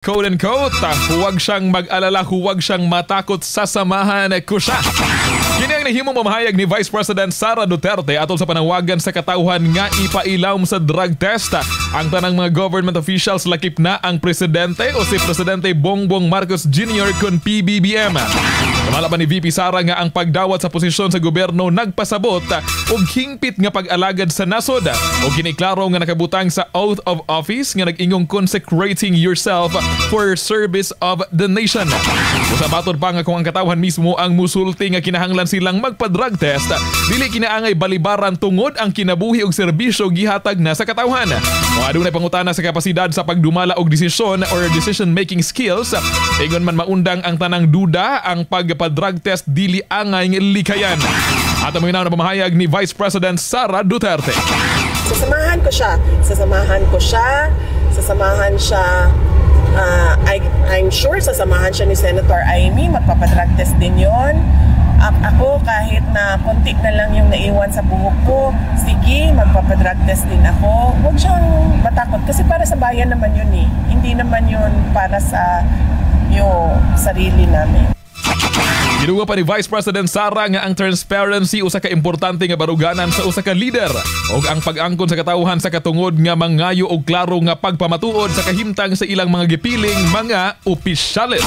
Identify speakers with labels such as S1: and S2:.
S1: Quote unquote, "Huwag siyang mag-alala, huwag siyang matakot, sasamahan ko siya." Kini ang nahimong mamahayag ni Vice President Sara Duterte atol sa panawagan sa katawhan nga ipailawom sa drug test ang tanang mga government officials, lakip na ang presidente o si Presidente Bongbong Marcos Jr. kon PBBM. Kamala pa ni VP Sara nga ang pagdawat sa posisyon sa gobyerno nagpasabot og hingpit nga pag-alagad sa nasod, o kini klaro nga nakabutang sa oath of office nga nag-ingong "consecrating yourself for service of the nation." Usa matod pa nga kung ang katawhan mismo ang musulti nga kinahanglan silang magpa-drug test, dili kinaangay balibaran tungod ang kinabuhi og serbisyo gihatag na sa katawhan. Kung adunay pangutana sa kapasidad sa pagdumala og desisyon or decision making skills, ingon man maundang ang tanang duda, ang pagpa-drug test dili angay likayan. At ang mga na pamahayag ni Vice President Sara Duterte.
S2: Sasamahan ko siya. Sasamahan ko siya. Sasamahan siya. I'm sure sasamahan siya ni Senator Imee. Magpapadrug test din yon. Ako, kahit na konti na lang yung naiwan sa buhok ko, sige, magpapadrug test din ako. Huwag siyang matakot kasi para sa bayan naman yun eh. Hindi naman yun para sa yung sarili namin.
S1: Giduga pa ni Vice President Sara nga ang transparency usa ka importante nga baruganan sa usa ka lider ug ang pag-angkon sa katawhan sa katungod nga mangayo og klaro nga pagpamatuod sa kahimtang sa ilang mga gipiling mga opisyales.